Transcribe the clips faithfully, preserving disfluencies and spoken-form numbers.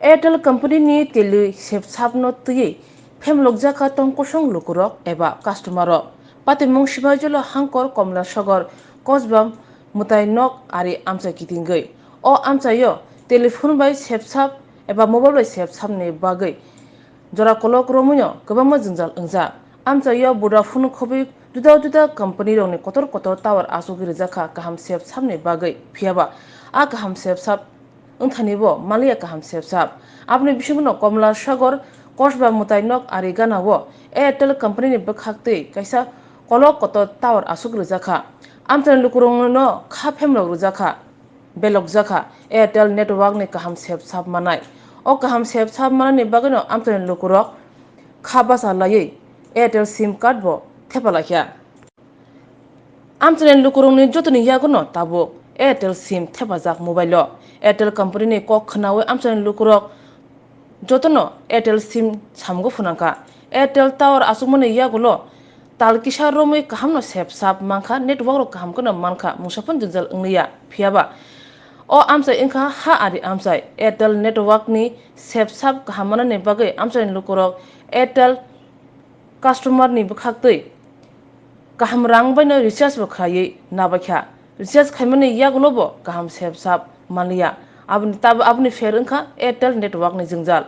Airtel company ni teli sepsap no twiwi phemlokjakha tong kosong lukurok eba customer rok. Patimung Sibaijolo Hangkor Komla Sagor Kosbam Mwtai Nok ari amchai kitingwi. O amchaio telephone bai sepsap eba mobile bai sepsap ni bagwi jora kolok romwino kwbangma jwngjal wngjak. Amchaio Vodafone khobwi juda juda company rokni kotor kotor tower achugwi rwjakha kaham sepsap ni bagwi. Phiyaba a kaham sepsap wngthani bo maliya kaham sepsap. Aboni bisingo no Komla Sagor Kosba Mwtai Nok ari gana o Airtel company ni bwkhak twi kaisa kolok kotor tower aswk rwjakha. Amchaini lukurokno kha phemlok rwjakha, belokjakha Airtel network ni kaham sepsap manai. O kaham sepsap manani bagwino amchaini lukurok kha bacha laiwi Airtel sim card bo thepalaikha. Amchaini lukurokni jotoni yagono tabuk Airtel sim thepajak mobile o. Airtel company ni kok khwnawi amchaini lukurok jotono Airtel sim samgo phunangkha. Airtel tower achukmani yagulo tal kisa romwi kahamno sepsap mankha, network rok kaham kheno mankha, mungsa phano jwngjal wngliya. Phiyaba o amchai wngkha ha ari amchai. Airtel network ni sepsap kaham manani bagwi amchaini lukurok Airtel customer ni bwkhak twi kaham rang baino recharge bo khlaiwi nabaikha. Recharge khaimani yagulo bo kaham sepsap manliya. Aboni tab-, aboni pher wngkha Airtel network ni jwngjal.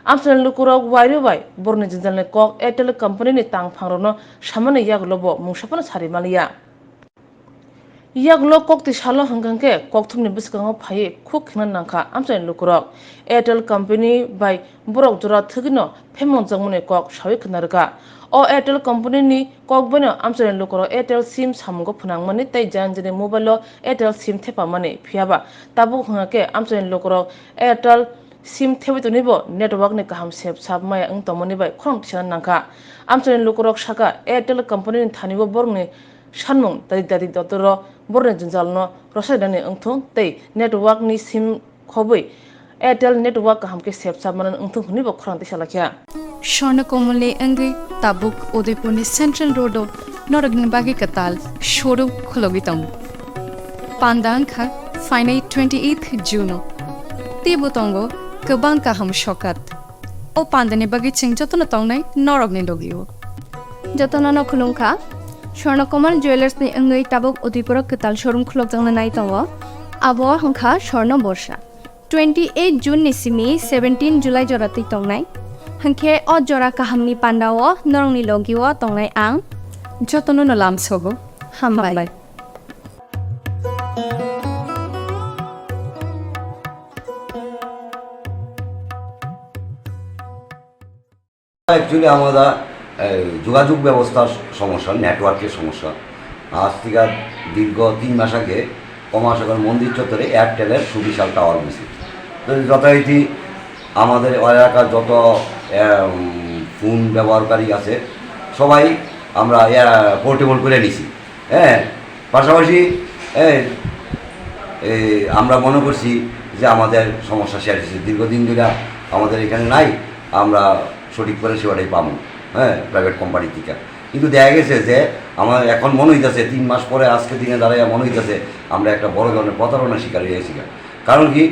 Amchaini lukurok wairwi bai borokni jwngjal ni kok Airtel company ni tangphang rokno samani yagulo bo mungsa phano sari manliya. Yagulo kokti salo hwnkha khe kokthumni bwskango phaiwi khuk khna nangkha amchaini lukurok. Airtel company bai borok jora thwgwino phemlokjakmani kok sawi khna rwkha. O Airtel company ni kok baino amchaini lukurok Airtel sim samungo phwnangmani tei jani jani mobile o Airtel sim thepamani. Phiyaba tabuk hwnkha khe amchaini lukurok Airtel sim thebwi tonibo network ni kaham sepsap maya wng tongmani bai khorang tisana nangkha. Amchaini lukurok sakha Airtel company ni thani o borokni sanmung dadi dadi dotoro borokni jwnjalno rwchapnani wngthung tei network ni sim khobwi Airtel network kaham khe sepsap manani wngthung hwnwi bo khorang tisa laikha. Swarna Komolni wngwi tabuk Udaipurni Central Road o norokni bagwi kwtal showroom khulogwi tongo. Panda wngkha phainai twenty eighth June o. Teibo tongo kwbang kaham sokat. O pandani bagwi chwng jotono tongnai norokni logi o. Jotono no khulumkha. Swarna Komal Jewellers ni wngwi tabuk Udaipur o kwtal showroom khulokjakna nai tongo. Abo wngkha Swarna Borsa. Twenty eight June ni simi seventeen July jora twi tongnai. Hwnkhe o jora kahamni panda o norokni logi o tongnai ang. Jotono no lamsogo. Hambai. Hambai. Actually আমরা, এ, যোগাযোগ ব্যবস্থার সমস্যা, নেটওয়ার্কের সমস্যা। আজ থেকে দীর্ঘ তিন মাস আগে কমলাসাগর মন্দির চত্বরে এয়ারটেলের সুবিশাল টাওয়ার হয়েছে। তো যথারীতি আমাদের এলাকার যত, এ, উম, ফোন ব্যবহারকারী আছে, সবাই আমরা, এ, পোর্টেবল করে নিছি। হ্যাঁ, পাশাপাশি, এ, এ, আমরা মনে করছি যে আমাদের সমস্যা শেষ হয়েছে, দীর্ঘদিন ধরে আমাদের এখানে নাই, আমরা সঠিক পরিষেবাটাই পাবো, হ্যাঁ, প্রাইভেট কোম্পানি থেকে। কিন্তু দেখা গেছে যে আমার এখন মনে হইতেছে, তিন মাস পরে আজকের দিনে দাঁড়াইয়া মনে হইতেছে আমরা একটা বড় ধরনের প্রতারণার শিকার হয়ে গেছি। কারণ কি,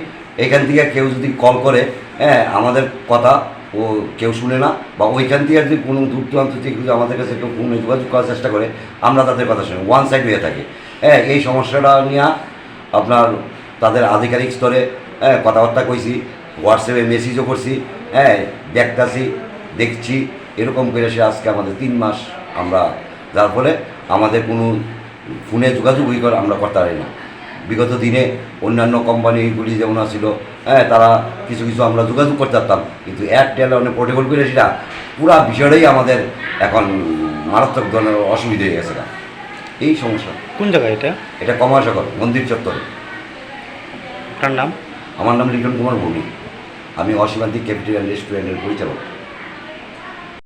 এখান থেকে কেউ যদি কল করে, হ্যাঁ, আমাদের কথা ও কেউ শুনে না, বা ওইখান থেকে যদি কোনো দূর দূরান্ত থেকে কেউ আমাদের কাছে কেউ ফোনে যোগাযোগ করার চেষ্টা করে, আমরা তাদের কথা শুনি, ওয়ান সাইড হয়ে থাকে। হ্যাঁ, এই সমস্যাটা নিয়ে আপনার তাদের আধিকারিক স্তরে, হ্যাঁ, কথাবার্তা কইছি, হোয়াটসঅ্যাপে মেসেজও করছি, হ্যাঁ, দেখতাছি, দেখছি, এরকম করে সে আজকে আমাদের তিন মাস আমরা, যার ফলে আমাদের কোনো ফোনে যোগাযোগই কর-, আমরা করতে পারি না। বিগত দিনে অন্যান্য কোম্পানিগুলি যেমন আছিল, হ্যাঁ, তারা কিছু কিছু আমরা যোগাযোগ করতে পারতাম, কিন্তু এয়ারটেল মানে পোর্টেবল করে সেটা পুরা বিষয়টাই আমাদের এখন মারাত্মক ধরনের অসুবিধা হয়ে গেছে গা। এই সমস্যা। কোন জায়গা এটা? এটা কমলাসাগর মন্দির চত্বরে। আপনার নাম? আমার নাম লিটন কুমার ভৌমিক। আমি অসীমান্তিক ক্যাফেটেরিয়া অ্যান্ড রেস্টুরেন্টের পরিচালক।